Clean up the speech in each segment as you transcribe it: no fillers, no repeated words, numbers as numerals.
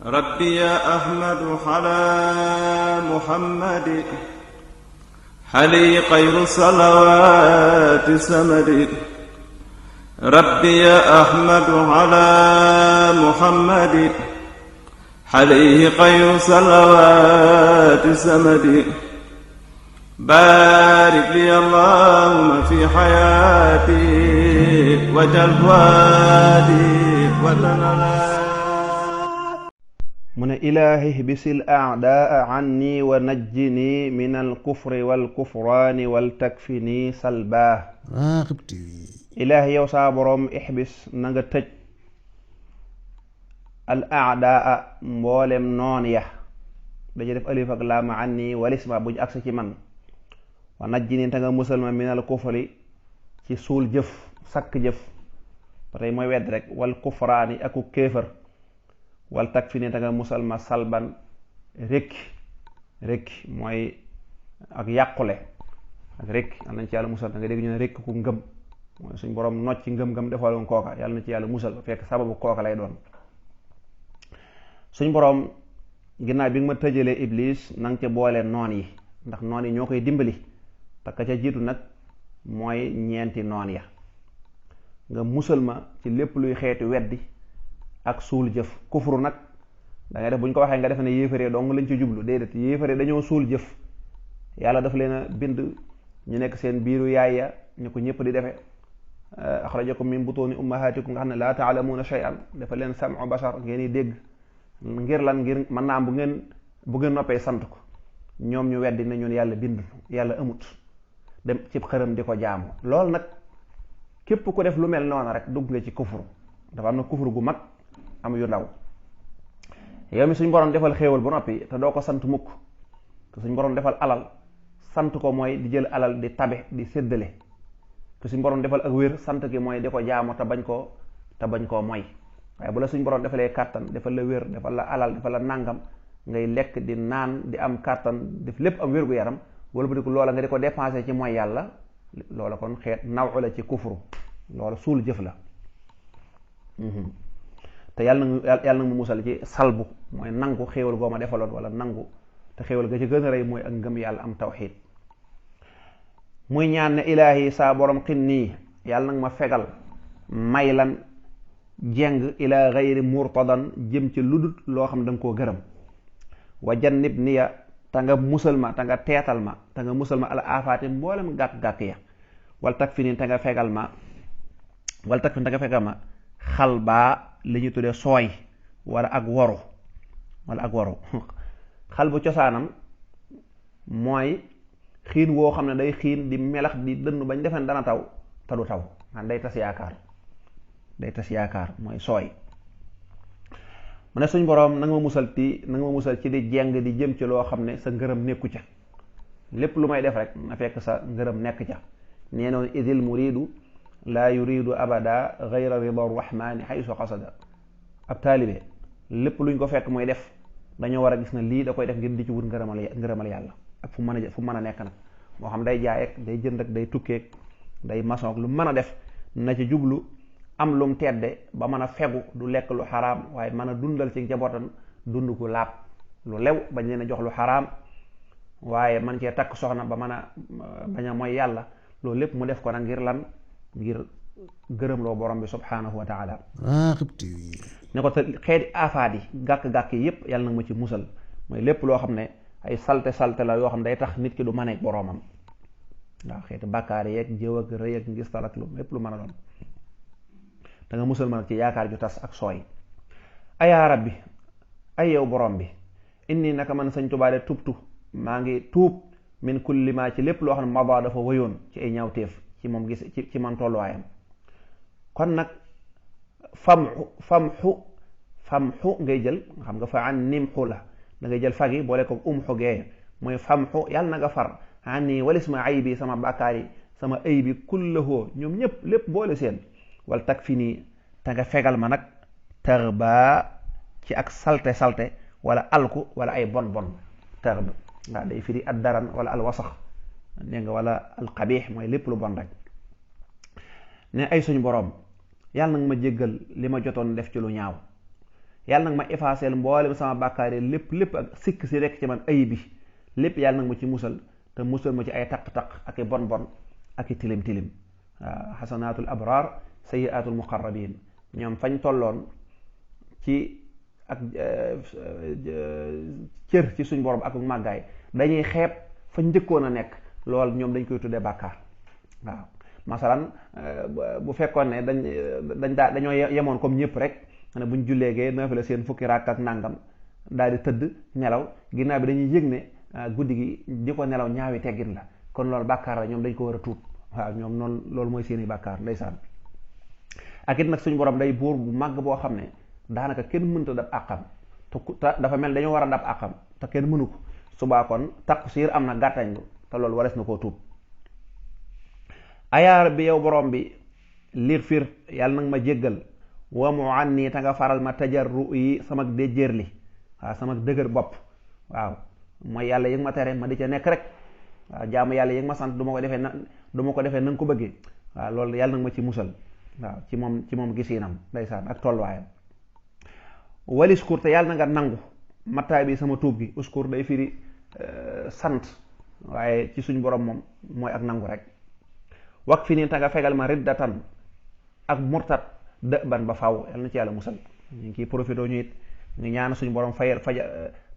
ربي يا أحمد على محمد حلي خير الصلوات سمد. ربي يا أحمد على محمد حليه خير الصلوات سمد. بارك لي اللهم في حياتي وجل فؤادي وتنالي. mu ne ilaahi bisil a'daa anni wa najjini min alkufri walkufraani waltakfini salbaa. ilaahi yow saa boroom ixbis na nga tëj al a'daa mboolem noon ya dañu def alif ak laam anni walisma buñ agsi ci man. wa najjini te nga musal ma min alkufri ci suul jëf sakk jëf ba tey mooy wedd rek walkufraani aku kéefër wal tak fi ne te nga musal ma salban rekki mooy ak yàqule ak rekki am nañ ci yàlla musal te nga dégg ñu ne rekk ku ngëm mooy suñ borom nocc ci ngëm-ngëm defaloon kooka yàlla na ci yàlla musal fekk sababu kooka lay doon. suñ borom ginnaaw bi nga ma tëjalee iblis na nga ca boole noon yi ndax noon yi ñoo koy dimbali te ka ca jiitu nag mooy ñeenti noon ya nga musal ma ci lépp luy xeeti weddi ak suul jëf. kufru nag da ngay def bu ñu ko waxee nga def ne yéefaree dong lañ ci jublu déedéet yéefaree dañoo suul jëf yàlla dafa leen a bind ñu nekk seen biiru yaay ya ñu ko ñëpp di defe axrajakum min butuuni ummahatikum nga xam ne laa taalamuuna shay'an dafa leen sam'u bashar ngeen di dégg ngir lan ngir mën naa am bu ngeen noppee sant ko ñoom ñu weddi ne ñun yàlla bind yàlla amut dem ci xërëm di ko jaamu. loolu nag képp ku def lu mel noonu rek dugg nga ci kufru. dafa am na kufru gu mag am yu ndaw. yow mi suñ borom defal xéewal ba noppi te doo ko sant mukk te suñ borom defal alal sant ko mooy di jël alal di tabe di séddale te suñ borom defal ak wér sant gi mooy di ko jaamu te bañ koo moy. waaye bu la suñ borom defalee kàttan defal la wér defal la alal defal la nàngam ngay lekk di naan di am kàttan def lépp am wér gu yaram wala bu di ko loola nga di ko dépensé ci mooy yàlla loola kon xeet naw la ci kufru loola suul jëf la. te yàlla na mu musal ci salbu mooy nangu xéewal goo ma defaloon wala nangu te xéewal ga ci gën a rëy mooy ak ngëm yàlla am tawxiid. muy ñaan ne ilaahi saa borom xin nii yàlla nag ma fegal may lan jeng ila gayri murtadan jëm ci ludut loo xam da nga koo gërëm. wa jannib niya te nga musal ma te nga teetal ma te nga musal ma ala afaati mboolem gàkk-gàkk ya wal tak fi nii te nga fegal ma xal baa li ñu tuddee sooy wala ak waru xal bu cosaanam mooy xiin woo xam ne day xiin di melax di dënn bañ defen dana taw te du taw man day tas yaakaar mooy sooy. mu ne suñ boroom nanga ma musal ci di jeng di jëm ci loo xam ne sa ngërëm nekku ca lépp lu may def rek na fekk sa ngërëm nekk ca. nee noonu idil muridu laa yuridu abada gayra rida rahmani xaysu xasada. ab taalibe lépp luñ ko fekk muy def dañoo war a gis na lii da koy def ngir di ci wut ngërëmal yàlla ak fu mën a nekk nag moo xam day jaay ak day jënd ak day tukkeek day maçon ak lu mën a def na ci jublu am lum tedde ba mën a fegu du lekk lu xaraam waaye mën a dundal ci njabootam dund ku laab lu lew bañ leen a jox lu xaraam waaye man cee takk soxna ba mën a bañ a mooy yàlla loolu lépp mu def ko nag ngir lan ngir gërëm loo borom bi subhanahu wa taala. ne ko te xeeti aafaat yi gàkk-gàkk yi yépp yàlla nag ma ci musal mooy lépp loo xam ne ay salte la yoo xam ne day tax nit ki du mën a boromam waaw xeeti bàkkaar yeeg jëw ak rëy ak ngistal ak lu lépp lu mën a doon da nga musal ma nag ci yaakaar ju tas ak sooy. ayaa rabbi ay yow borom bi inni naka man Sëñ Tuubaa de tubtu maa ngi tuub min kulli ma ci lépp loo xam ne mada dafa wëyoon ci ay ñaawteef ci moom gis ci man tolluwaayam. kon nag famxu ngay jël xam nga fa an nimxu la da ngay jël fagi boole ko umxu gee mooy famxu yàlla na nga far an nii walis ma aybi sama bàkkaar yi sama aybi kullahoo ñoom ñëpp lépp boole seen wal tak fi nii te nga fegal ma nag tërba ci ak salte wala alku wala ay bon tërb waaw day firi ad daran wala al wasax nee nga wala al qabix mooy lépp lu bon rek. ne ay suñu boroom yàlla nag ma jéggal li ma jotoon def ci lu ñaaw yàlla nag ma effacé mboolem sama bàkkaar yi lépp ak sikk si rekk ci man ayib bi lépp yàlla nag ma ci musal te musal ma ci ay taq-taq ak i bon ak i tilim waaw xasanaatul abraar sayyiaatul muqarrabin ñoom fañ tolloon ci ak cër ci suñ borom ak màggaay dañuy xeeb fañ njëkkoon a nekk lool ñoom dañ koy tuddee bàkkaar waaw masalan bu fekkoon ne dañoo yemoon comme ñëpp rek ne buñ julleegee naafila seen fukki rakk ak nàngam daal di tëdd nelaw ginnaaw bi dañuy yëg ne guddi gi di ko nelaw ñaawi teggin la kon loolu bàkkaar la ñoom dañ ko war a tuub waaw ñoom noonu loolu mooy seeni bàkkaar ndeysaan ak it nag suñu borom day buur bu màgg boo xam ne daanaka kenn mënta dab àqam te dafa mel dañoo war a dab àqam te kenn mënu ko subaa kon taqsiir am na gàttañ te loolu warees na koo tuub ayaar bi yow borom bi liir fiir yàlla nag ma jéggal wa mu ànni te nga faral ma tajarru yi sama déjéer li waaw sama dëgër bopp waaw mooy yàlla yëg ma tere ma di ca nekk rek waaw jaamu yàlla yëg ma sant du ma ko defee na nga ko bëggee waaw loolu yàlla nag ma ci musal waaw ci moom gisiinam ndeysaan ak tolluwaayam wali uskur te yàlla na nga nangu mattaay bi sama tuub gi uskur day firi sant waaye ci suñ borom moom mooy ak nangu rek wak fi nii te nga fegal ma riddatan ak murtat dëban ba faw yàlla na ci yàlla musal ñu ngi ciy profité ñu it ñu ñaan suñu borom fayal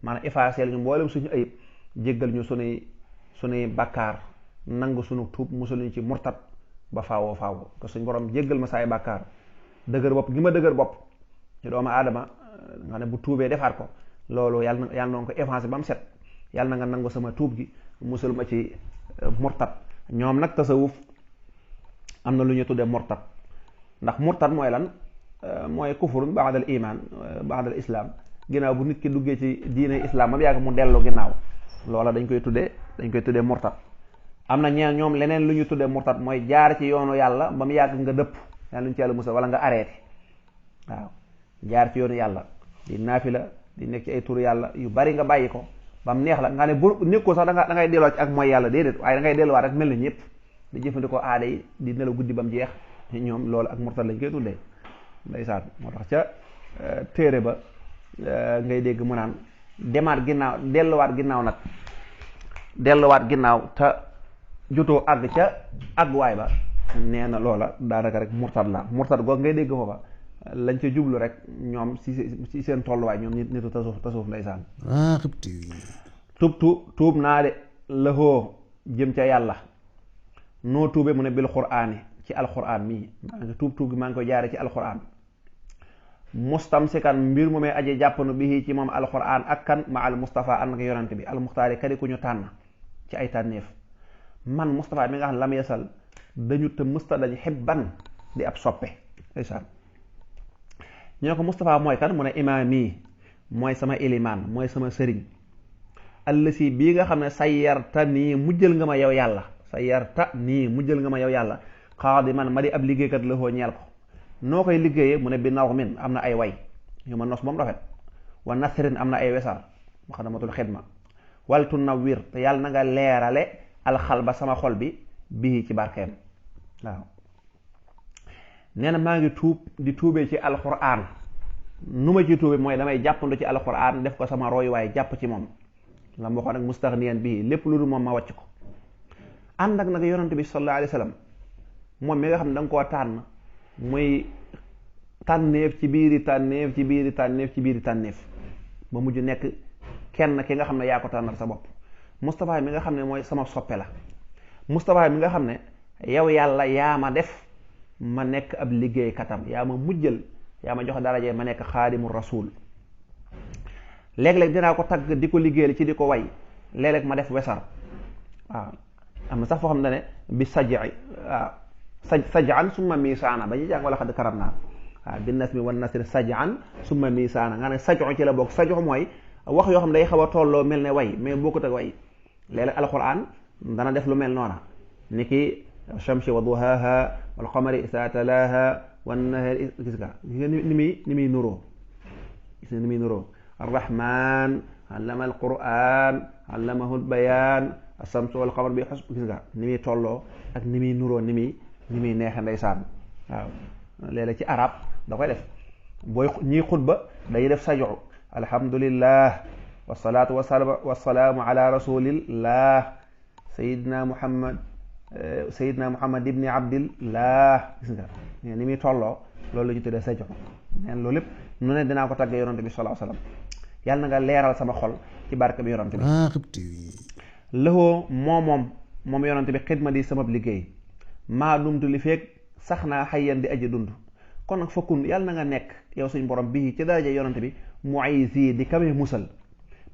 maanaam effacé ñu mboolem suñu ayib jéggal ñu sunuy bàkkaar nangu suñu tuub musal ñu ci murtat ba faawoo faaw te suñu borom jéggal ma saay bàkkaar dëgër bopp gi ma dëgër bopp ci doomu aadama nga ne bu tuubee defaat ko loolu yàlla na ko effacé ba mu set yàlla na nga nangu sama tuub gi musal ma ci murtat ñoom nag tasawuf am na lu ñu tuddee murtat ndax murtat mooy lan mooy kufurun ba'dal iman ba'dal islam ginnaaw bu nit ki duggee ci diine islam ba yàgg mu dellu ginnaaw loola dañ koy tuddee murtat am na ñeen ñoom leneen lu ñu tuddee murtat mooy jaar ci yoonu yàlla ba mu yàgg nga dëpp yàlla ñu ci yàlla musal wala nga arrêté waaw jaar ci yoonu yàlla di naafila di nekk ci ay turu yàlla yu bari nga bàyyi ko ba mu neex la nga ne bu nekkoo sax da ngay delloo ci ak mooy yàlla déedéet waaye da ngay delluwaat rek mel na ñëpp di jëfandikoo aada yi di nelaw guddi ba mu jeex ñoom loolu ak murtat lañ koy tuddee ndeysaan moo tax ca téere ba ngay dégg mu naan delluwaat ginnaaw te jutoo àgg ca àgguwaay ba nee na loola daanaka rek murtat la murtat goog ngay dégg foofa lañ ca jublu rek ñoom ci seen tolluwaay ñoom nitu tasawuf ndeysaan tuub naa de lëxoo jëm ca yàlla noo tuube mu ne bil quraani ci alquran mii maa ngi tuub gi maa ngi koy jaare ci alquran mustamsikan mbir mu may aje jàppanu bi ci moom alquran ak kan ma al mustafa ànd ak yonante bi almuxtaari kadi ku ñu tànn ci ay tànneef man mustafa mi nga xam lam yesal dañu te musta dañ xibban di ab soppe ndeysaan ñoo ko mustafa mooy kan mu ne imaam yi mooy sama ilimaan mooy sama sëriñ allësi bii nga xam ne sayyarta nii mujjël nga ma yow yàlla xaadi man ma di ab liggéeykat la foo ñeel ko noo koy liggéeyee mu ne bi naw min am na ay way yu ma nos moom rafet wa nasrin am na ay wesar muxadamatul xidma waltu nawwir te yàlla na nga leerale alxal ba sama xol bi bii ci barkeem waaw nee na maa ngi di tuubee ci alquran nu ma ci tuubee mooy damay jàppandu ci alquran def ko sama roy waaye jàpp ci moom la ma waxoon nag mustaxniyan bii lépp lu dul moom ma wàcc ko ànd ak nag yonante bi sallallahu alayhi wa sallam moom mi nga xam ne da nga koo tànn muy tànneef ci biiri tànneef ba mujj nekk kenn ki nga xam ne yaa ko tànnal sa bopp Moustapha mi nga xam ne mooy sama soppe la Moustapha mi nga xam ne yow yàlla yaa ma def ma nekk ab liggéey katam yaa ma mujjal yaa ma jox daraje ma nekk xaadimu rasul léeg-léeg dinaa ko tagg di ko liggéeyal ci di ko way léeg-léeg ma def wesar waaw am na sax foo xam ne bi saji waaw sajaan summa miisaana ba ñuy jàng wala xadd karam naa waaw bi nas mi wan nasri sajaan summa miisaana nga ne sajo ci la bokk sajo mooy wax yoo xam ne day xaw a tolloo mel ne way mais bokkut ak way léeg-léeg alquran dana def lu mel noona ni ki shamsi wa duhaaha wal qamari isaa talaaha wan nahari gis nga ni muy nuroo arrahman allama alquran allamahu albayan asamsu wal qamar bi xas gis nga ni muy tolloo ak ni muy nuroo ni muy neexe ndeysaan waaw léeg-léeg ci arab da koy def booy ñiy xutba day def sajo alhamdulillah wasalaatu wasalaamu ala rasulillah sayidna muhammad ibni abdillah gis nga ni muy tolloo loolu la ñu tuddee sajo neen loolu lépp nu ne dinaa ko tagge yonante bi sallallahu alayhi wasallam yàlla na nga leeral sama xol ci barke bi yonante bi lëxoo moom yonante bi xidma di sama liggéey maa dumtu li feeg sax naa xayyan di aji dund kon nag fakkun yàlla na nga nekk yow suñ borom bii ci daraja yonante bi mu'ayzi di kamee musal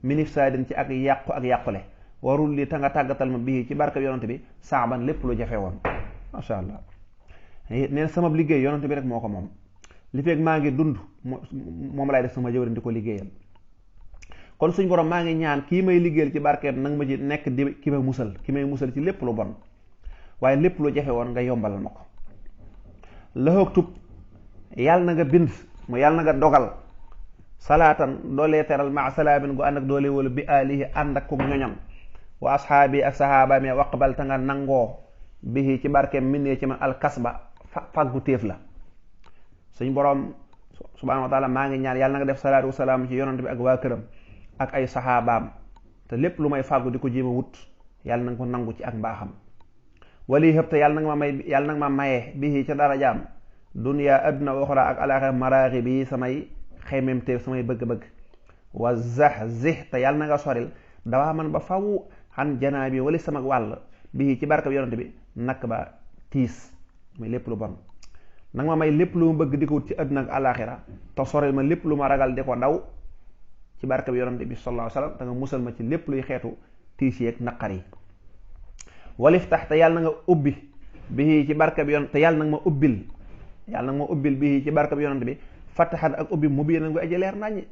minif saadin ci ak yàqu ak yàqule warul li ta nga tàggatal ma bii ci barke bi yonante bi saaban lépp lu jafe woon masha allah neen sama liggéey yonante bi rek moo ko moom li feeg maa ngi dund moom laay def sama jëwriñ di ko liggéeyal kon suñ borom maa ngi ñaan kii may liggéeyal ci barkeem nag ma ci nekk di ki may musal ci lépp lu bon waaye lépp lu jafe woon nga yombalal ma ko laxoog tub yàlla na nga bind mu yàlla na nga dogal salaatan doolee teral maa salaamin gu ànd ak doole wala bi alihi ànd ak ku ñoñam wa ashaabi ak sahaaba mi waqbal ta nga nangoo bihi ci barkeem minnee ci man alkasba faggu téef la suñ borom subhanahu wa taala maa ngi ñaan yàlla na nga def salaatu wasalaam ci yonante bi ak waa këram ak ay saxaabaam te lépp lu may fàggu di ko jéem a wut yàlla na nga ko nangu ci ak mbaaxam wali xëpp te yàlla na nga ma maye bii ca darajaam duniya adduna waxra ak alaxira maraaxi bi samay xeymemteef samay bëgg-bëgg wa zih te yàlla na nga soril dawaa man ba faw xan janaa bi wali sama wàll bii ci barka bi yonante bi nakk ba tiis muy lépp lu bon nanga ma may lépp lu ma bëgg di ko wut ci adduna ak alaxira te soril ma lépp lu ma ragal di ko daw ci barke bi yonante bi sallallahu alayhi wasallam da nga musal ma ci lépp luy xeetu tiis yeeg naqar yi walif tax te yàlla na nga ubbi bi ci barke bi yonante te yàlla na nga ma ubbil bi ci barke bi yonante bi fataxat ak ubbi mu bii nag bu aji leer naññi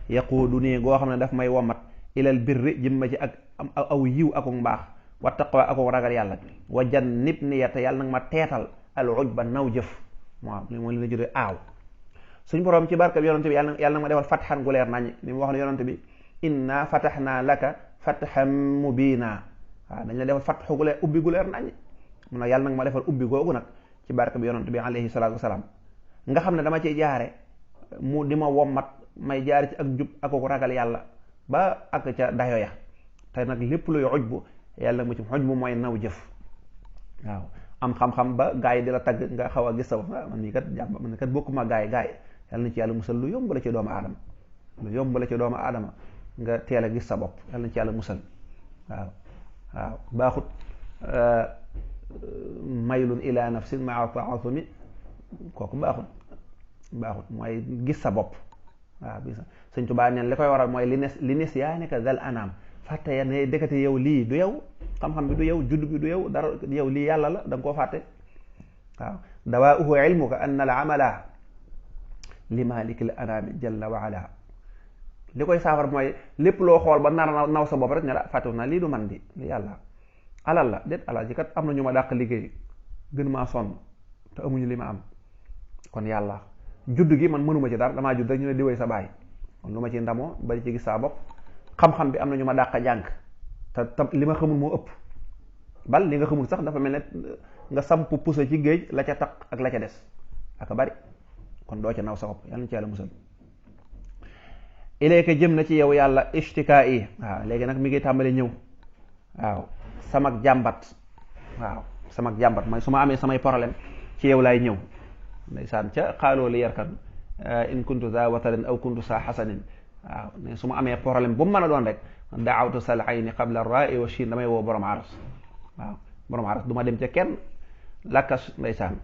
yaquudu nii goo xam ne daf may womat ilal birri jëmma ci ak aw yiw akuk mbaax wa taqwa akuk ragal yàlla wa jannib niya te yàlla na nga ma teetal al ujba naw jëf waaw li nga jëlee aaw suñ borom ci barke bi yonante bi yàlla na ma defal fatxan gu leer nañ ni mu wax ne yonante bi inna fataxnaa laka fatxan mubiina waaw dañ la defal fatxu gu leer ubbi gu leer nañ mun nag yàlla nag ma defal ubbi googu nag ci barke bi yonante bi alayhi salaatu wasalaam nga xam ne dama ciy jaare mu di ma wommat may jaare ci ak jub ak ko ragal yàlla ba ak ca dayo ya te nag lépp luy xuj bu yàlla mu ci xuj bu mooy naw jëf waaw am xam-xam ba gaa yi di la tagg nga xaw a gis sa bopp man mii kat jàmm man kat bokkuma gaa yi yàlla na ci yàlla musal lu yomb la ci doomu aadama nga teel a gis sa bopp yàlla na ci yàlla musal waaw baaxut maylun ila nafsin maa taasumi kooku baaxut mooy gis sa bopp waaw Sëñ Tuubaa neen li koy waral mooy li nes yaa nekk zal anam fàtte ya ne dëkkate yow lii du yow xam-xam bi du yow judd bi du yow dara yow lii yàlla la da nga koo fàtte waaw dawaa uhu ilmuka anna al amala li malikil anami jalla wa ala li koy saafara mooy lépp loo xool ba nar naw sa bopp rek ne la fàttewu naa lii du man di li yàlla alal la déet alal ji kat am na ñu ma dàq liggéey gën maa sonn te amuñu li ma am kon yàlla judd gi man mënuma ci dara damaa judd rek ñu ne diwee sa baay kon lu ma ci ndamoo bari ci gis saa bopp xam-xam bi am na ñu ma dàq jàng te li ma xamul moo ëpp bal li nga xamul sax dafa mel ne nga samp pusa ci géej la ca taq ak la ca des aka bari kon doo ca naw sa bopp yàlla na ci yàlla musal ilayka jëm na ci yow yàlla ishtikaa yi waaw léegi nag mi ngi tàmbali ñëw waaw samak jàmbat mooy su ma amee samay problème ci yow laay ñëw ndeysaan ca xaaloo li yarkan in kuntu za watarin aw kuntu sa xasanin waaw ne su ma amee problème bu mu mën a doon rek daawtu sal ayni qabla ra'i wa shin damay woo borom aras waaw borom aras du ma dem ca kenn lakkas ndeysaan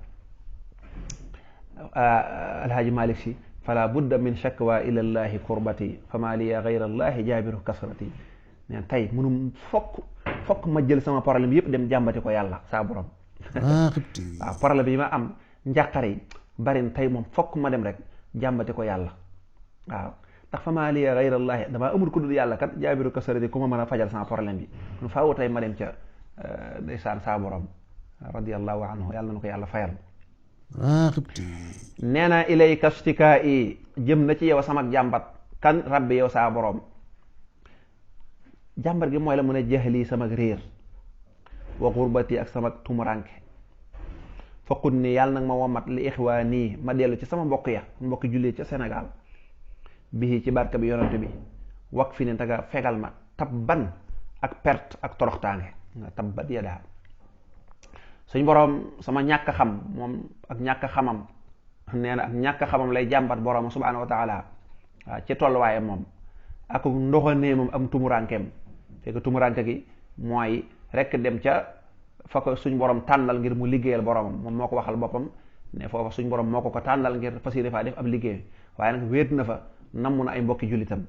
alhaaji malik si fala budda min shakwa ila llahi kurbati fama liya gayra allahi jaabiru kasrati neen tey mënum fokk ma jël sama problème yëpp dem jàmbati ko yàlla saa borom waaw problème yi ma am njàqare yi bari tey moom fokk ma dem rek jàmbati ko yàlla waaw ndax fama liya gayra allahi damaa amul ku dul yàlla kat jaabiru kasrati ku ma mën a fajal sama problème bi kon faaw tey ma dem ca ndeysaan saa borom radiyallahu anhu yàlla na ko yàlla fayal nee na ilayka shtikaa yi jëm na ci yow sama jàmbat kan rabbi yow saa borom jàmbat gi mooy la mën a jahli sama réer wa gurbati ak sama tumuranke faqud ni yàlla nag ma womat li ixwaani ma dellu ci sama mbokk ya mbokki jullee ca Sénégal bii ci barke bi yonante bi wak fi ne te nga fegal ma tabban ak perte ak toroxtaange nga tabbat yadaa suñ boroom sama ñàkk xam moom ak ñàkk xamam nee na ak ñàkk xamam lay jàmbat boroom subhaanahu wa taala waaw ci tolluwaaye moom ak ndoxanee moom am tumurankeem fekk tumuranke gi mooy rekk dem ca fa ko suñ borom tànnal ngir mu liggéeyal boromam moom moo ko waxal boppam ne foofa suñ borom moo ko tànnal ngir fas yéene faa def ab liggéey waaye nag wéet na fa namm na ay mbokki jullitam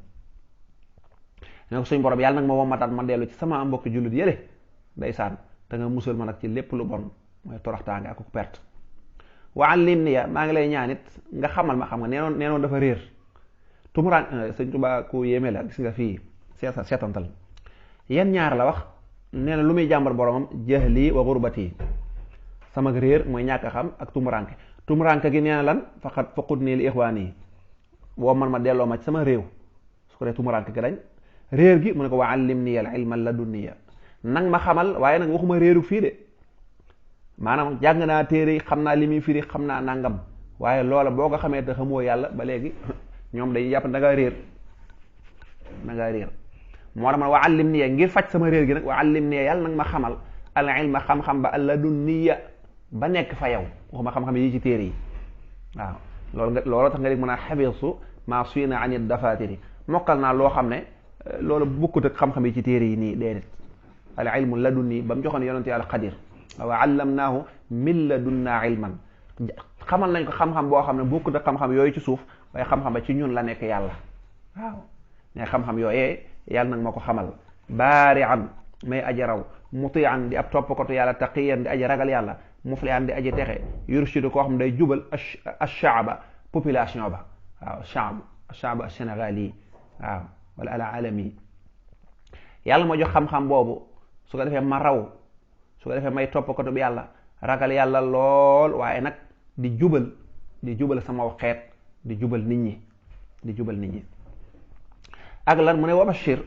ne ko suñ borom yàlla nag ma womataat ma dellu ci sama mbokki jullit yële ndeysaan te nga musal ma nag ci lépp lu bon mooy toroxtaange ak perte wa allimni ya maa ngi lay ñaanit nga xamal ma xam nga neenoon dafa réer tumuraan sëñ Tuubaa ku yéeme la gis nga fii seetantal yan ñaar la wax nee na lu muy jàmbar boromam jahli wa gurbati sama réer mooy ñàkk a xam ak tumuranke gi nee na lan faqud nii li ixwaani yi boo man ma delloo ma ci sama réew su ko dee tumuranke gi dañ réer gi mu ne ko wa allimni al ilma ladunniya nang ma xamal waaye nag waxuma réeru fii de maanaam jàng naa téere yi xam naa li muy firi xam naa nangam waaye loola boo ko xamee te xamoo yàlla ba léegi ñoom dañuy jàpp da ngaa réer moo tax man wa allim niya ngir faj sama réer gi nag wa allim niya yàlla nag ma xamal al ilma xam-xam ba ladunniya ba nekk fa yow waxuma xam-xam yi ci téere yi waaw loolu tax nga dégg mën a xabisu maa suina anit dafatiri mokkal naa loo xam ne loolu bukkut ak xam-xam yi ci téere yi nii déedéet al ilmu ladunni ba mu joxoon yonente yàlla Xadir wa allamnaahu min ladunnaa ilman xamal nañ ko xam-xam boo xam ne bukkut ak xam-xam yooyu ci suuf waaye xam-xam ba ci ñun la nekk yàlla waaw ne xam-xam yooyee yàlla nag ma ko xamal baari an may aji raw muti an di ab toppkatu yàlla taqiyan di aji ragal yàlla mufli an di aji texe yurshidu koo xam day jubal ash-shaaba population ba waaw shaaba ash-sénégali waaw wala al alami yàlla ma jox xam-xam boobu su ko defee ma raw su ko defee may toppkatu bi yàlla ragal yàlla lool waaye nag di jubal sama xeet di jubal nit ñi ak lan mu ne wa bashir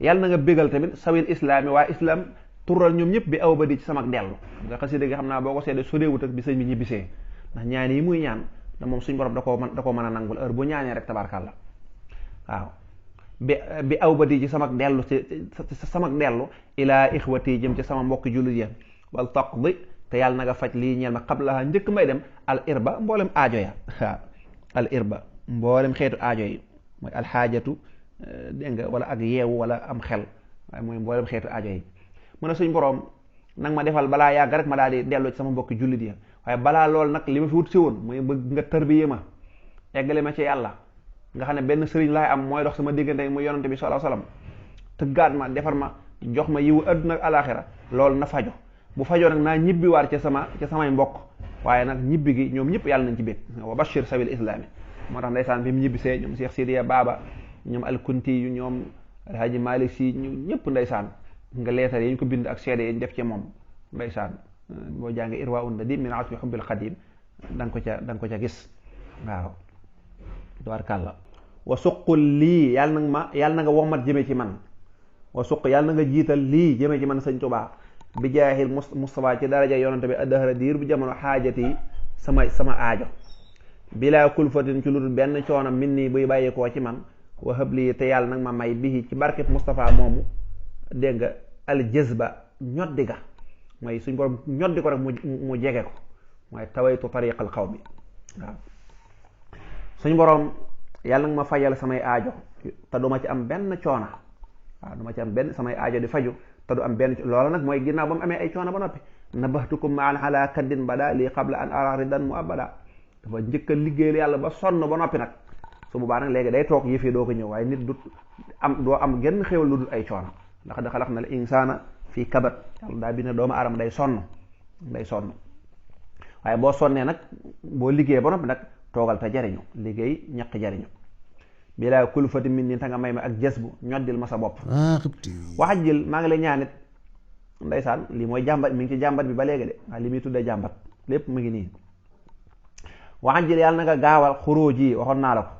yàlla na nga bégal tamit sawil islaami waa islam tural ñoom ñëpp bi aw ba di ci sama dellu xam nga xasida gi xam naa boo ko seetee soreewut ak bi sëñ bi ñibbisee ndax ñaan yi muy ñaan da moom suñ borom da koo mën a nangul heure bu ñaanee rek tabarkàlla waaw bi aw ba di ci sama dellu ci sama dellu ilaa ixwati jëm ci sama mbokki jullit ya wal taqdi te yàlla na nga faj lii ñeel ma qablaha njëkk may dem al irba mboolem aajo ya waaw al irba mboolem xeetu aajo yi mooy alxaajatu dégg nga wala ak yeewu wala am xel waaye mooy mboolem xeetu aajo yi mu ne suñ boroom nag ma defal balaa yàgg rek ma daal di delloo ci sama mbokki jullit ya waaye balaa lool nag li ma fi wut si woon mooy bëgg nga tërbiye ma eggale ma ci yàlla nga xam ne benn sëriñ laay am mooy dox sama diggante muy yonante bi sallallahu alayhi wasallam tëggaat ma defar ma jox ma yiwu àdduna ak alaxira loolu na fajo bu fajoo nag naa ñibbi waar ca samay mbokk waaye nag ñibbi gi ñoom ñëpp yàlla nañ ci bég wa bashir sabil islami moo tax ndeysaan bi mu ñibbisee ñoom Cheikh Sidiya Baba ñoom alkunti yu ñoom alhaji Malik Si ñu ñëpp ndeysaan nga leetar yi ñu ko bind ak seede yi ñu def ci moom ndeysaan boo jàngee irwa un nadim min asbi hubbil xadim da nga ko ca gis waaw tabaarkàlla wa suqul lii yàlla na nga womat jëme ci man wa suq yàlla na nga jiital lii jëme ci man sëñ Tuubaa bi jaahil Mustafa ci daraja yonante bi addahara diir bu jamono xaajati sama aajo bilaa kulfatin ci lu dul benn coono min nii buy bàyyikoo ci man wa habli te yàlla nag ma may bihi ci barkeb Mustafa moomu dégg nga al jazba ñoddi ga mooy suñ borom ñoddi ko rek mu jege ko mooy tawaytu tariqal qawmi waaw suñ borom yàlla nag ma fajal samay aajo te duma ci am benn coona waaw duma ci am benn samay aajo di faju te du am benn loola nag mooy ginnaaw ba mu amee ay coono ba noppi nabahtukum maan ala kaddin bada lii qabla an ara ridan mu abada dafa njëkk a liggéeyal yàlla ba sonn ba noppi nag su boobaa nag léegi day toog yëf yi doo ko ñëw waaye nit doo am genn xéwal lu dul ay coono ndax da xalaq na al insana fii kabat yàlla daa bind doomu aadama day sonn waaye boo sonnee nag boo liggéey ba noppi nag toogal te jariñu liggéey ñaq jariñu bilaa kulfati min ni ta nga may ma ak jës bu ñoddil ma sa bopp waxajil maa ngi lay ñaanit ndeysaan lii mooy jàmbat mi ngi ci jàmbat bi ba léegi de waaye li muy tuddee jàmbat lépp mu ngi nii waxajil yàlla na nga gaawal xuróoj yi waxoon naa la ko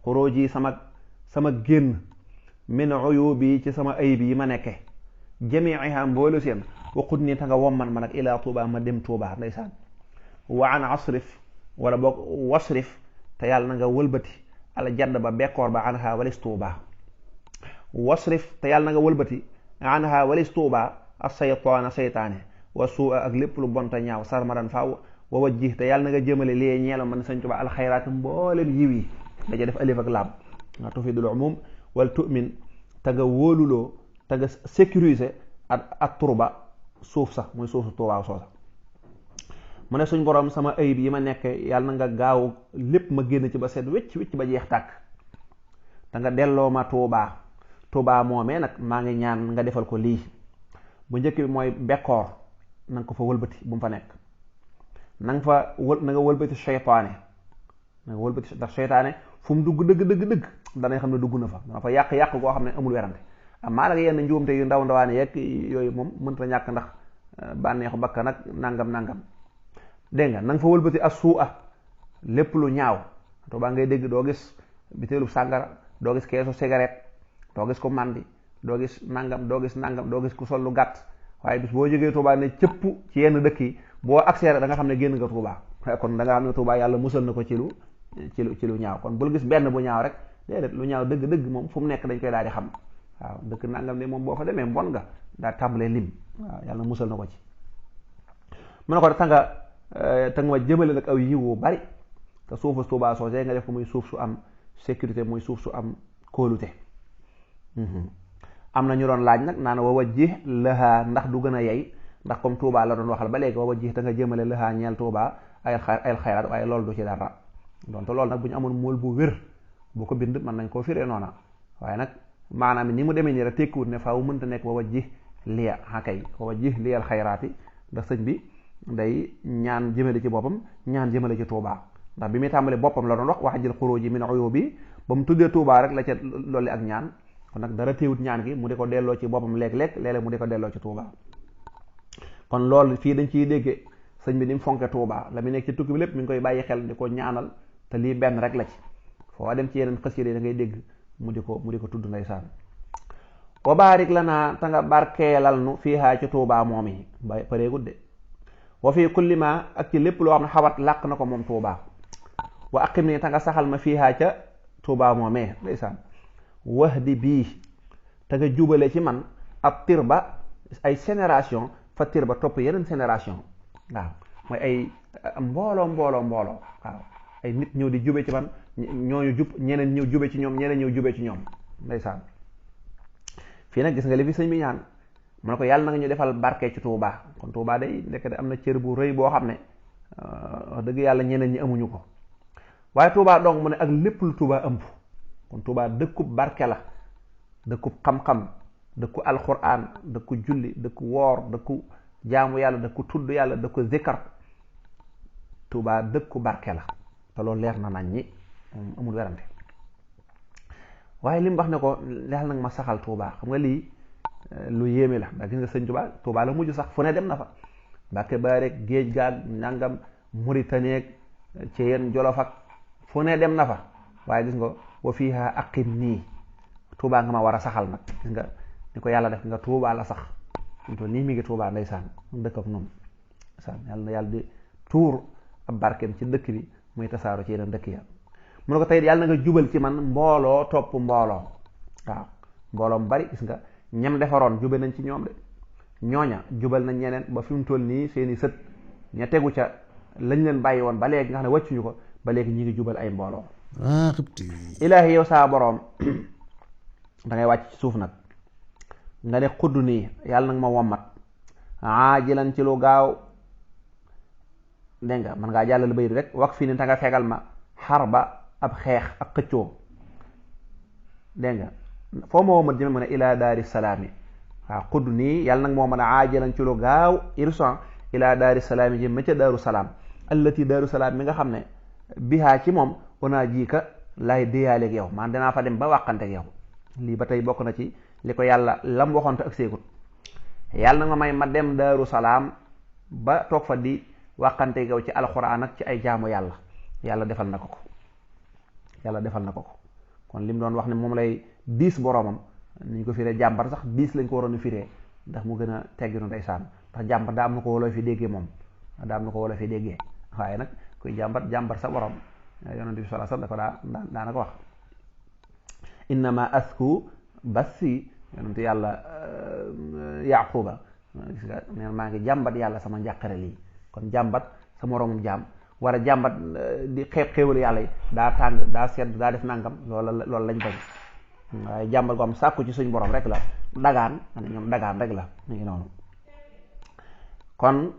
xuróoj yi sama génn min uyubi ci sama ayib yi ma nekke jamiiha mboolu seen waqut nii ta nga womman ma nag ilaa Tuuba ma dem Tuuba ndeysaan wa an asrif wala boog wasrif te yàlla na nga wëlbati al jadd ba bekkoor ba anha walis tuubaa wasrif te yàlla na nga wëlbati anha walis tuubaa as-saytaana saytaane wa suu ak lépp lu bonta ñaaw sarmadan faaw wa wajjih te yàlla na nga jëmale lie ñeelo man Sëñ Tuubaa alxayraat mboolem yiw yi daja def alif ak laam nga tufidul umum wal tu'min te nga wóoluloo te nga sécuriser ak turba suuf sax muy suufu Tuubaa soosa mu ne suñ borom sama ayib yi ma nekk yàlla na nga gaaw lépp ma génn ci ba set wécc wécc ba jeex tàkk te nga delloo ma Tuubaa moomee nag maa ngi ñaan nga defal ko lii bu njëkk bi mooy bekkoor na nga ko fa wëlbati bu mu fa nekk na nga wëlbati seytaane na nga wëlbati ndax seytaane fu mu dugg dëgg danay xam ne dugg na fa dana fa yàq koo xam ne amul werante amaa nag yenn njuumte yu ndaw ndawaane yeeg yooyu moom mënta ñàkk ndax bànneexu bakka nag nangam dégg nga na nga fa wëlbati as suu lépp lu ñaaw Tuubaa ngay dégg doo gis biteelu sàngara doo gis keesu cigarette doo gis ko màndi doo gis nangam doo gis ku sol lu gàtt waaye bis boo jógee Tuubaa ne cëpp ci yenn dëkk yi boo accès da nga xam ne génn nga Tuubaa kon da nga xam ne Tuubaa yàlla musal na ko ci lu ñaaw kon bul gis benn bu ñaaw rek déedéet lu ñaaw dëgg moom fu mu nekk dañ koy daal di xam waaw dëkk nangam ne moom boo fa demee mbon nga daa tàmbalee lim waaw yàlla musal na ko ci mu ne ko te nga ma jëmale nag aw yiwu bari te suufu Tuubaa soosee nga def ko muy suuf su am sécurité muy suuf su am kóolute am na ñu doon laaj nag naan wa wajjih lahaa ndax du gën a yey ndax comme Tuubaa la doon waxal ba léegi wa wajjih te nga jëmale lahaa ñeel Tuubaa ay xayraat waaye loolu du ci dara donte loolu nag bu ñu amoon mool bu wér bu ko bind mën nañ koo firee noona waaye nag maanaam ni mu demee nii rek tekkiwut ne faaw mënta nekk wa wajjih liya hakay wa wajjih liyal xayraati ndax sëñ bi day ñaan jëmale ci boppam ñaan jëmale ci Tuubaa ndax bi muy tàmbali boppam la doon wax jël xuruuji min uyubi ba mu tuddee Tuubaa rek la ca loolu ak ñaan kon nag dara téewut ñaan gi mu di ko delloo ci boppam léeg-léeg mu di ko delloo ci Tuubaa kon loolu fii dañ ciy déggee sëñ bi ni mu fonke Tuubaa la mu nekk ci tukki bi lépp mi ngi koy bàyyi xel di ko ñaanal te lii benn rek la ci foo dem ci yeneen xasida da ngay dégg mu di ko tudd ndeysaan wa baarik lanaa ta nga barkeelal nu fiihaa ci Tuubaa moom yi ba pareegut de wa fii kulli ma ak ci lépp loo xam ne xawat làq na ko moom Tuubaa wa aqim nii ta nga saxal ma fiihaa ca Tuubaa moomee ndeysaan wahdi bii te nga jubale ci man ab tirba ay génération fa tirba topp yeneen génération waaw mooy ay mbooloo waaw ay nit ñëw di jube ci man ñooñu jub ñeneen ñëw jube ci ñoom ñeneen ñëw jube ci ñoom ndeysaan fii nag gis nga li fi sëñ bi ñaan mu ne ko yàlla na nga ñu defal barke ci Tuubaa kon Tuubaa day ndekk de am na cër bu rëy boo xam ne wax dëgg yàlla ñeneen ñi amuñu ko waaye Tuubaa donc mu ne ak lépp lu Tuubaa ëmb kon Tuubaa dëkkub barke la dëkkub xam-xam dëkku alxuraan dëkku julli dëkku woor dëkku jaamu yàlla dëkku tudd yàlla dëkku zikar Tuubaa dëkku barke la te loolu leer na nañ ñi amul werante waaye li mu wax ne ko yàlla nag ma saxal Tuubaa xam nga lii lu yéeme la ndax gis nga sëñ Tuubaa la mujj sax fu ne dem na fa Mbàkke Baari géej gaag nangam Mauritanie ci yenn Jolof ak fu ne dem na fa waaye gis nga wa fiihaa aqim nii Tuubaa nga ma war a saxal nag gis nga ni ko yàlla def nga Tuubaa la sax nii mi ngi Tuubaa ndeysaan dëkk ak noonu ndeysaan yàlla na yàlla di tuur ab barkeem ci dëkk bi muy tasaaro ci yeneen dëkk ya mu ne ko tey yàlla na nga jubal ci man mbooloo topp mbooloo waaw mbooloo mu bari gis nga ñam defaroon jube nañ ci ñoom de ñooña jubal nañ ñeneen ba fi mu toll nii seeni sët ña tegu ca lañ leen bàyyi woon ba léegi nga xam ne wàccuñu ko ba léegi ñi ngi jubal ay mbooloo ilaahi yow saa boroom da ngay wàcc ci suuf nag nga ne xudd nii yàlla nag ma wommat aajilan ci lu gaaw dégg nga man ngaa jàllale bayit rek wax fii ni ta nga fegal ma xar ba ab xeex ak xëccoo dégg nga foo ma wommat jëme mu ne ilaa daari salaami waaw xudd nii yàlla nag moo mën a aajilan ci lu gaaw irsan ilaa daari salaami jëm ma ca daaru salaam allati daaru salaam mi nga xam ne bihaa ci moom onaa jiika laay déyaaleeg yow man danaa fa dem ba wàqanteeg yow lii ba tey bokk na ci li ko yàlla lam waxoonte ak seekut yàlla nag ma may ma dem daaru salaam ba toog fa di wàqanteeg yow ci alxuraan ak ci ay jaamu yàlla defal na ko ko kon lim doon wax ne moom lay diis boromam ni ñu ko firee jàmbar sax diis lañ ko waroon a firee ndax mu gën a tegginu ndeysaan ndax jàmbar daa am na ko wolo fi déggee moom waaye nag kuy jàmbar sa borom yonent bi sallallahu alayhi wasallam dafa daana ko wax innama asku bassi yonentu yàlla yaquba gis nga neen maa ngi jàmbat yàlla sama njàqare lii kon jàmbat sa moroomum jaam war a jàmbat di xéewalu yàlla yi daa tàng daa sedd daa def nangam loolu lañ bañ waaye jàmbat ko am sàkku ci suñ borom rek la dagaan ñoom dagaan rek la ñu ngi noonu kon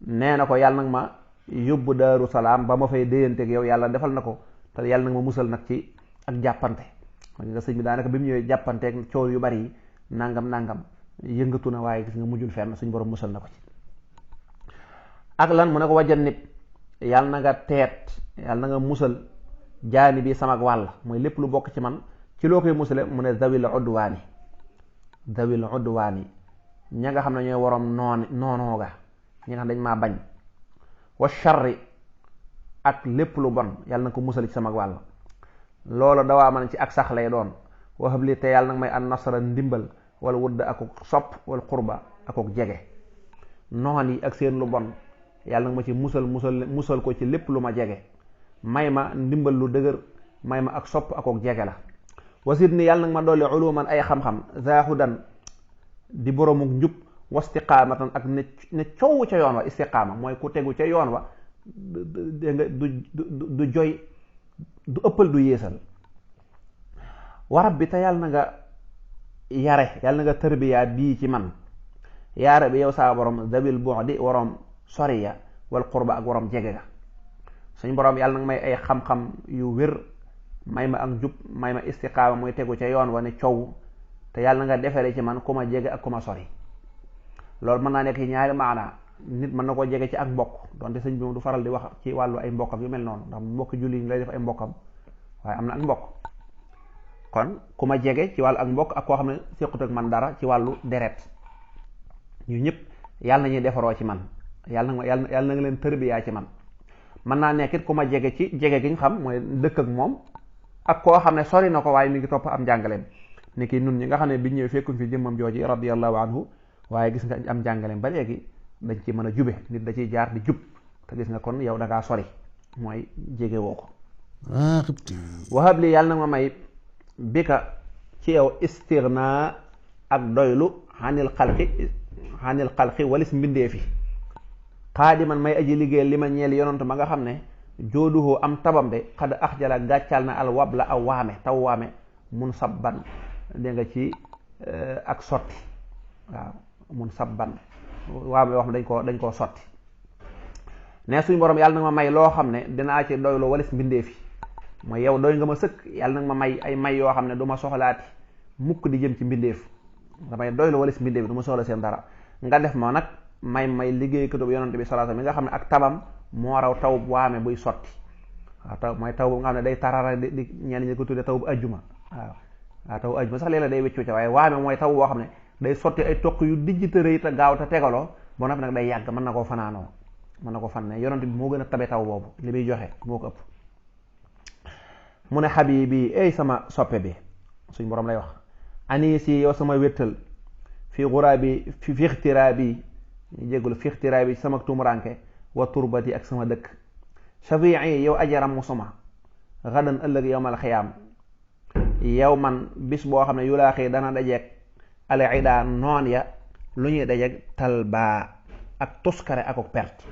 nee na ko yàlla nag ma yóbbu Daaru Salaam ba ma fay déyanteeg yow yàlla defal na ko te yàlla nag ma musal nag ci ak jàppante kon nga sëñ bi daanaka bi mu ñëwee jàppanteeg coow yu bari yi nangam yëngatu na waaye gis nga mujjul fenn suñ borom musal na ko ci ak lan mu ne ko wajjan nit yàlla na nga teet yàlla na nga musal jaani bi sama wàll mooy lépp lu bokk ci man ci loo koy musale mu ne zawil udwaani ña nga xam ne ñooy waroom noonoo ga ñi nga xam dañ maa bañ wa sharri ak lépp lu bon yàlla na ko musal ci sama wàll loolu dawaa man ci ak sax lay doon waxab li te yàlla nag may an nasara ndimbal wala wudd akuk sopp wala qurba akuk jege noon yi ak seen lu bon yàlla nag ma ci musal ko ci lépp lu ma jege may ma ndimbal lu dëgër may ma ak sopp akuk jege la wasit ni yàlla nag ma dolli uluman ay xam-xam zaahudan di boromuk njub wastiqaamatan ak ne coow ca yoon wa istiqaama mooy ku tegu ca yoon wa du joy du ëppal du yéesal warab bi te yàlla na nga yare yàlla na nga tërbiyaa bii ci man yaare bi yow saa borom dabil bu'di waroom soriya wal qurba ak waroom jege ga suñ borom yàlla nag may ay xam-xam yu wér may ma ak njub may ma istiqaama mooy tegu ca yoon wa ne coow te yàlla na nga defere ci man ku ma jege ak ku ma sori loolu mën naa nekk ci ñaari maanaa nit mën na koo jege ci ak mbokk donte sëñ bi moom du faral di wax ci wàllu ay mbokkam yu mel noonu ndax mbokk julli ñu lay def ay mbokkam waaye am na ak mbokk kon ku ma jege ci wàllu ak mbokk ak koo xam ne séqut ak man dara ci wàllu deret ñu ñëpp yàlla na ñuy defaroo ci man yàlla na nga leen tërbiyaa ci man mën naa nekkit ku ma jege ci jege gi ñu xam mooy dëkk ak moom ak koo xam ne sori na ko waaye mi ngi topp am njàngaleem ni ki nun ñi nga xam ne biñ ñëwee fekkuñ fi jëmmam jooji radiyallahu anhu waaye gis nga am njàngaleem ba léegi dañ ci mën a jube nit da ciy jaar di jub te gis nga kon yow da ngaa sori mooy jege woo ko wahab li yàlla na ma may bika ci yow istigna ak doylu xanil xalqi walis mbindee fi xaadiman may aji liggéey li ma ñeel yonantu ma nga xam ne jooduhoo am tabam de xad axjala gàccal na al wab la aw waame taw waame mun sabban dégg nga ci ak sotti waaw mun sabban waame wax dañ koo sotti ne suñ borom yàlla nag ma may loo xam ne dinaa ci doylu walis mbindee fi mooy yow doy nga ma sëkk yàlla nag ma may ay may yoo xam ne du ma soxlaati mukk di jëm ci mbindeef damay doylu walis mbindeef bi du ma soxla seen dara nga def ma nag may liggéey këtub yonante bi sallallahu alayhi wasallam mi nga xam ne ak tabam moo raw taw waame buy sotti waaw taw mooy taw bu nga xam ne day tarara di ñenn ñi ko tuddee taw bu ajjuma waaw taw bu ajjuma sax léeg-léeg day wéccu ca waaye waame mooy taw boo xam ne day sotti ay toq yu dijj te rëy te gaaw te tegaloo ba noppi nag day yàgg mën na koo fanaanoo mën na ko fan ne yonante bi moo gën a tabe taw boobu li muy joxe moo ko ëpp mu ne habibi ay sama soppe bi suñ borom lay wax anisi yow sama wéttal fi xuraabi fi ixtiraabi ñu jéggul fi ixtiraabi sama tumuranke wa turbati ak sama dëkk shafii yow ajaram mu suma xadan ëllëg yowmal xiyaam yow man bis boo xam ne yu laa xëy dana dajeeg al ida noon ya lu ñuy dajeeg talba ak tuskare akuk perte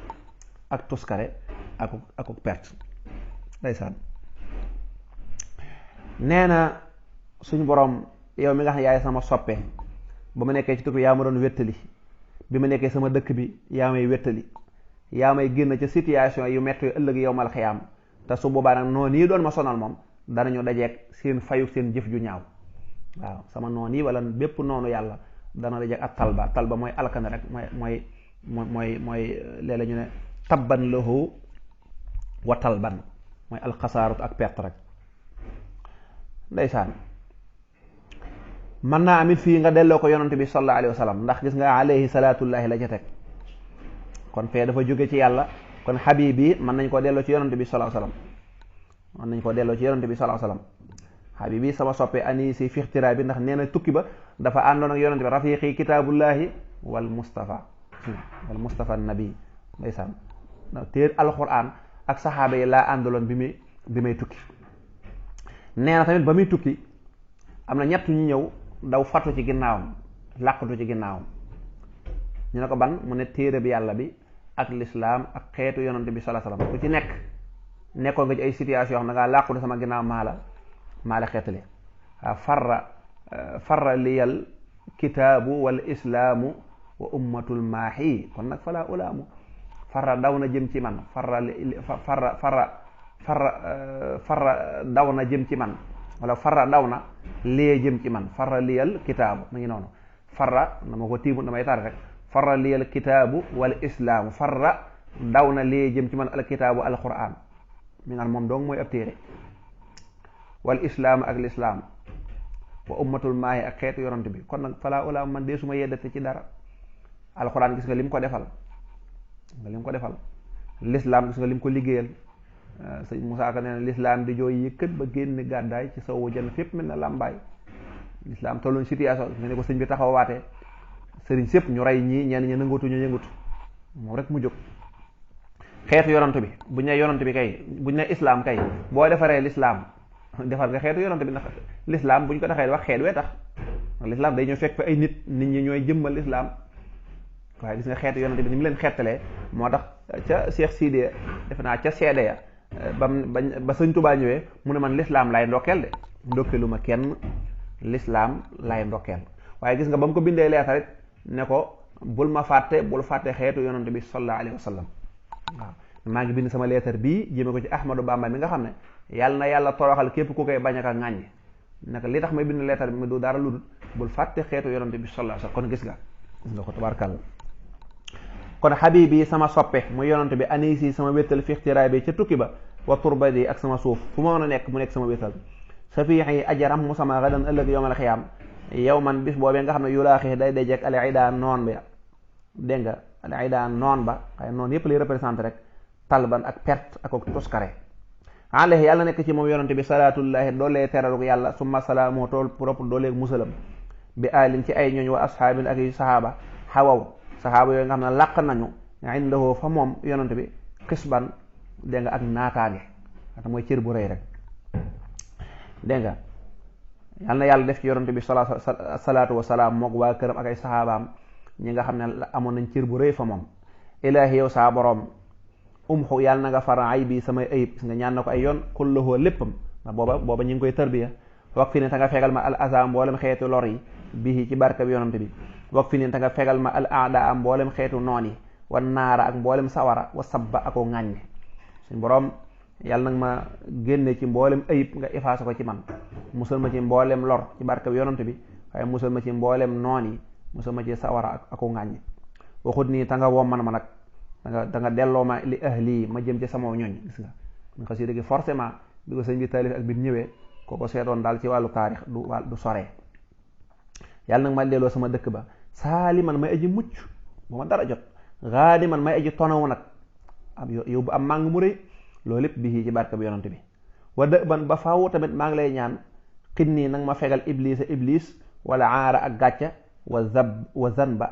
ak tuskare akuk perte ndeysaan nee na suñu borom yow mi nga xam ne yaay sama soppe ba ma nekkee ci tukki yaa ma doon wéttali bi ma nekkee sama dëkk bi yaa may wéttali yaa may génn ca situation yu metti yu ëllëg yowmal xiyaam te su boobaa nag noonu yi doon ma sonal moom danañu dajeeg seen fayu seen jëf ju ñaaw waaw sama noon yi wala bépp noonu yàlla dana dajeeg ak talba mooy alkane rek mooy léeg-léeg ñu ne tabban lahu wa talban mooy alxasaaratu ak perte rek ndeysaan mën naa amit fii nga delloo ko yonante bi sallallahu alayhi wa sallam ndax gis nga alayhi salaatullahi la ca teg kon fee dafa jóge ci yàlla kon xabib yi mën nañ koo delloo ci yonante bi sallallahu alayhi wa sallam mën nañ koo delloo ci yonante bi sallallahu alayhi wa sallam xabib yi sama soppe ani si fixtira bi ndax nee na tukki ba dafa àndoon ak yonante bi rafiqi kitaabullahi wal mustafa nabi ndeysaan téer alquran ak saxaaba yi laa àndaloon bi may tukki nee na tamit ba muy tukki am na ñett ñu ñëw daw fatu ci ginnaawam làqatu ci ginnaawam ñu ne ko ban mu ne téere bi yàlla bi ak lislaam ak xeetu yonante bi sallallahu alayhi wasallam ku ci nekkoon nga ci ay situation yoo xam ne ngaa làqatu sama ginnaaw maa la xeetali waaw farra liyal kitaabu wal islaamu wa ummatul maahi kon nag falaa ulaamu farra daw na jëm ci man farra daw na jëm ci man wala farra daw na lee jëm ci man farra liyal kitaabu mu ngi noonu farra dama ko tiimu damay tar rek farra liyal kitaabu wal islaamu farra daw na lee jëm ci man al kitaabu al quraan mi ngaan moom dong mooy ab téere wal islaamu ak lislaam wa ummatul maahi ak xeetu yonante bi kon nag falaa ulaamu man dee suma yeddate ci dara alxuraan gis nga lim ko defal lislaam gis nga lim ko liggéeyal sëñ Musaa Ka nee na lislaam di jooy yëkkat ba génn gàddaay ci sowu jant fépp mel na làmbaay lislaam tolloon situation nga ne ko sëñ bi taxawaatee sëriñ sépp ñu rey ñii ñenn ñi nangutu ñu yëngutu moom rek mu jóg xeetu yonante bi buñ ne yonante bi kay buñ ne islaam kay boo defaree lislaam defar nga xeetu yonante bi ndax lislaam buñ ko taxee wax xeet wee tax lislaam day ñëw fekk fa ay nit ñi ñooy jëmmal lislaam waaye gis nga xeetu yonante bi ni mu leen xettalee moo tax ca Cheikh Sidiya defe naa ca seede ya ba sëñ Tuubaa ñëwee mu ne man lislaam lay ndokkeel de ndokkeelu ma kenn lislaam lay ndokkeel waaye gis nga ba mu ko bindee leetar it ne ko bul fàtte xeetu yonante bi sallallahu alayhi wa sallam waaw maa ngi bind sama leetar bii jëme ko ci Ahmadou Bamba mi nga xam ne yàlla na yàlla toroxal képp ku koy bañ ak a ŋàññi naka li tax may bind leetar bi mi du dara lu dul bul fàtte xeetu yonante bi sallallahu alayhi wa sallam kon gis nga ko tabarkàlla kon xabibi sama soppe muy yonante bi anisi sama wéttal fi ixtiraay bi ca tukki ba wa turbadi ak sama suuf fu ma mën a nekk mu nekk sama wéttal safiixi ajaram mu sama gadan ëllëg yowmal xiyaam yow man bis boobee nga xam ne yulaaxi day dajek al ida noon ba dégg nga al ida noon ba xëy noonu yépp lay représenté rek talban ak perte ak toskare alayhi yàlla nekk ci moom yonante bi salaatullahi doolee teralu yàlla summa salaamu tool propre doolee musalam bi alin ci ay ñooñ wa asxaabin ak yu sahaaba xawaw saxaaba yooyu nga xam ne làq nañu indahu fa moom yonante bi xisban dégg nga ak naataange ata mooy cër bu rëy rek dégg nga yal na yàlla def ci yonante bi salaatu wasalaam mook waa këram ak ay saxaabaam ñi nga xam ne amoon nañ cër bu rëy fa moom ilaahi yow saa boroom umxu yàlla na nga fara ay bi samay ayib nga ñaan na ko ay yoon kulluhu léppam ndax booba ñu ngi koy tarbiya wak fi ne ta nga fegal ma al azam mboolem xeetu lor yi bii ci barka bi yonante bi wak fi ne ta nga fegal ma al aada am mboolem xeetu noon yi wa naara ak mboolem sawara wa sabba ako ŋàññe suñ boroom yàlla nag ma génne ci mboolem ayib nga effacé ko ci man musal ma ci mboolem lor ci barka bi yonante bi waaye musal ma ci mboolem noon yi musal ma ci sawara ako ŋàññe waxut nii ta nga womman ma nag da nga delloo ma li ahli ma jëm ci sama ñooñ gis nga nga xasida gi forcément bi ko sëñ bi taalif ak bi ñëwee kooko seetoon daal ci wàllu taarix du soree yàlla nag ma delloo sama dëkk ba saali man may aji mucc bu ma dara jot gaadi man may aji tonawu nag am yóbbu am màng mu rëy loolu lépp bi ci barke bi yonante bi wa dë ban ba faaw tamit maa ngi lay ñaan xin nii nag ma fegal iblis wala aara ak gàcca wa zan ba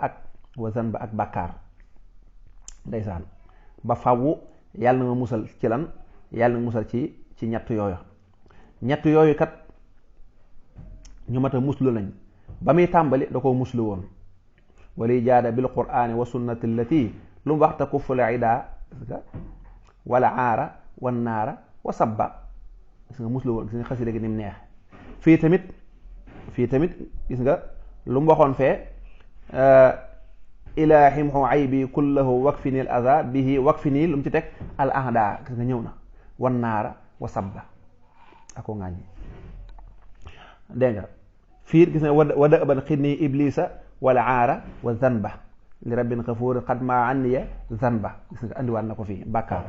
ak bàkkaar ndeysaan ba faaw yàlla na ma musal ci lan yàlla na ma musal ci ñett yooyu kat ñu mat a muslu lañ ba muy tàmbali da koo muslu woon wali jaada bil qur'ani wa sunnati allati lu mu waxta kufful ida wala aara wa naara wa sabba gis nga muslu woon gis nga xasida gi ni mu neex fii tamit gis nga lu mu waxoon fee ilahimhu aybi kullahu wakfini al adha bihi wakfini lu mu ci teg al ahda gis nga ñëw na wa naara wa sabba ako ngaañi dégg nga fiir gis nga wada aban xidni iblisa wala aara wa zanba li rabbin xafuur xad ma anniya zanba gis nga andiwaat na ko fii bàkkaar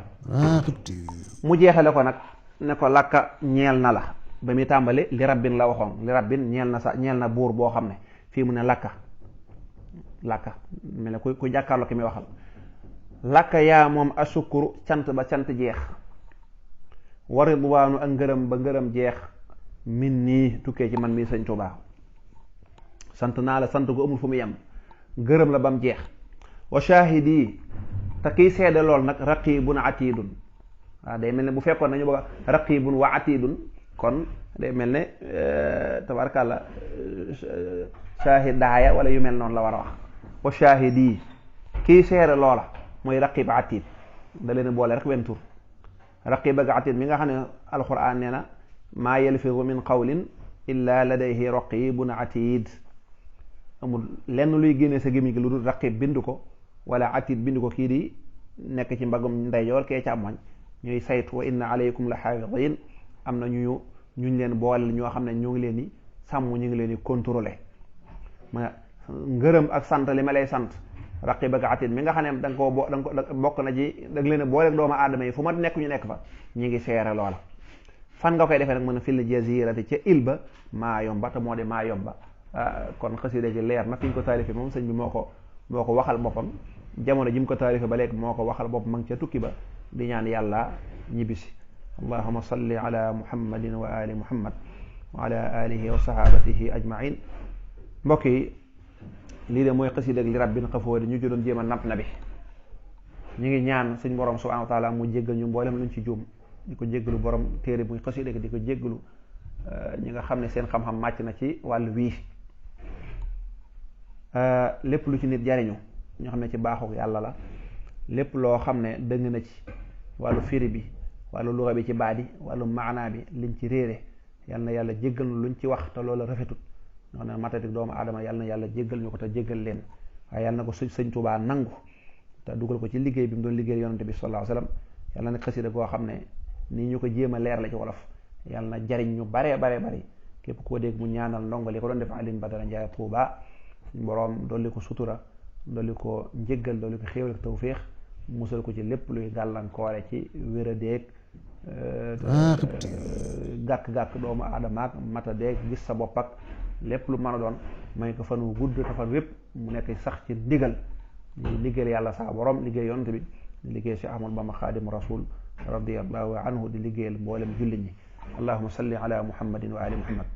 mu jeexale ko nag ne ko lakka ñeel na la ba muy tàmbali li rabbin la waxoon li rabbin ñeel na buur boo xam ne fii mu ne lakka mel ne ku jàkkaarloo ki muy waxal lakka yaa moom asukuru cant ba cant jeex wa ridwaanu ak ngërëm ba ngërëm jeex min nii tukkee ci man mii sëñ Tuubaa sant naa la sant gu amul fu mu yem ngërëm la bam jeex wa shahidi te kiy seede lool nag raqibun atidun waaw day mel ne bu fekkoon nañu bëgg raqibun wa atidun kon day mel ne tabarkàlla shaahidaaya wala yu mel noonu la war a wax wa shaahidi kii seere loola mooy raqib atid da leen boole rek wenn tur raqib ak atid mi nga xam ne alquran nee na maa yalfidu min qawlin illa ladayhi raqibun atid amul lenn luy génne sa gémmiñ gi lu dul raqib bind ko wala atid bind ko kii di nekk ci mbagum ndeyjoor kee càmmoñ ñuy saytu wa inna alaykum la xaafidin am na ñuñ leen boole ñoo xam ne ñu ngi leen di sàmm ñu ngi leen di contrôler ma ngërëm ak sant li ma lay sant raqib ak atid mi nga xam ne da nga koo bokk na ci da nga leen a boole ak doomu aadama yi fu ma nekk ñu nekk fa ñu ngi seere loola fan nga koy defee nag mën a fil jazirati ca il ba maa yomba te moo de maa yomba kon xasida gi leer na fi ñu ko taalife moom sëñ bi moo ko waxal boppam jamono ji mu ko taalife ba léegi moo ko waxal boppam ma ngi ca tukki ba di ñaan yàlla ñibbisi allahuma salli ala muhammadin wa ali muhammad wa ala alihi wa sahabatihi ajmain mbokk yi lii de mooy xasida li rabbin xafoori ñu ci doon jéem a napp na bi ñu ngi ñaan suñ borom subhanahu wa taala mu jéggal ñu mboolem luñ ci juum di ko jéggalu borom téere muy xasida gi di ko jéggalu ñi nga xam ne seen xam-xam màcc na ci wàllu wii lépp lu ci nit jariñu ñoo xam ne ci baaxu yàlla la lépp loo xam ne dëng na ci wàllu firi bi wàllu luxa bi ci baadi wàllu maanaa bi liñ ci réere yal na yàlla jéggal nu luñ ci wax te loola rafetut ñoo ne matatik doomu aadama yal na yàlla jéggal ñu ko te jéggal leen waaye yal na ko sëñ Tuubaa nangu te dugal ko ci liggéey bi mu doon liggéey yonante bi sallallahu alayhi wasallam yal na nekk xasida goo xam ne nii ñu ko jéem a leer la ci wolof yal na jariñ ñu bare bari képp koo dégg mu ñaanal ndongo li ko doon def Alioune Badara Ndiaye Touba suñ boroom dolli ko sutura dolli ko njéggal dolli ko xéewal ak tawféex musal ko ci lépp luy gàllankoore ci wéradéeg gàkk-gàkk doomu aadama ak matadeeg gis sa bopp ak lépp lu mën a doon may ko fan wu gudd te fan wépp mu nekk sax ci ndigal di liggéeyal yàlla saa borom liggéey yonent bi di liggéey si Ahmadu Bamba Xaadimu Rasuul radiyallahu anhu di liggéeyal mboolem jullit ñi allahumma salli ala muhammadin wa ali muhammad